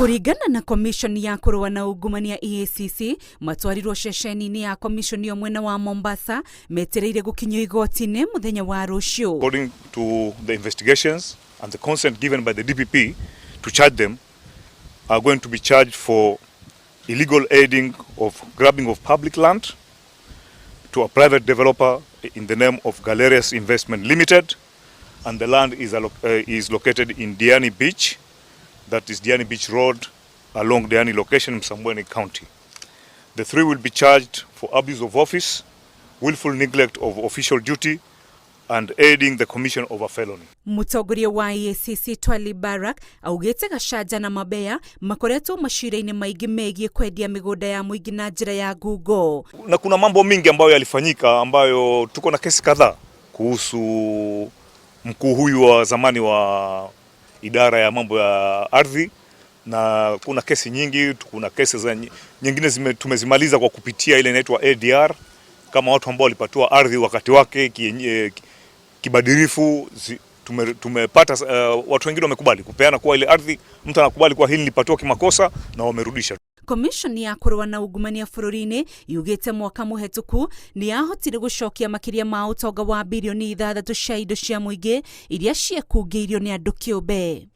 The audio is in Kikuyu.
Kũringana na komishoni ya kũrũa na ungumania EACC, matwarirwo ceceni-inĩ ya komishoni ĩyo mwena wa Mombasa metereire gũkinyio igoti-inĩ mũthenya wa rũciũ. According to the investigations and the consent given by the DPP to charge them, are going to be charged for illegal aiding of grabbing of public land to a private developer in the name of Galerius Investment Limited, and the land is located in Diani Beach, that is Diani Beach Road, along Diani location, Msambweni County. The three will be charged for abuse of office, willful neglect of official duty, and aiding the commission of a felony. Mũtongoria wa EACC Twalib Barak augĩte Gachanja na Mabeya makoretwo macira-inĩ maingĩ megiĩ kwendia mĩgũnda ya mũingĩ na njĩra ya ngungo. Na kuna mambo mingi ambayo yalifanyika ambayo tuko na kesi kadhaa kuhusu mkuu huyu wa zamani wa idara ya mambo ya ardhi, na kuna kesi nyingi, kuna kesi za nyingine tumezimaliza kwa kupitia ile inaitwa ADR, kama watu ambao walipatiwa ardhi wakati wake kibadilifu tumepata watu wengine wamekubali kupeana kuwa ile ardhi, mtu anakubali kuwa hili nilipatiwa kimakosa na wamerudisha. Commission ya kũrũa na ungumania bũrũri-inĩ yugĩte mwaka mũhetũku nĩ yahotire gũcokia makĩria ma ũtonga wa birioni 6 cia indo cia mũingĩ iria ciekungĩirio nĩ andũ kĩũmbe.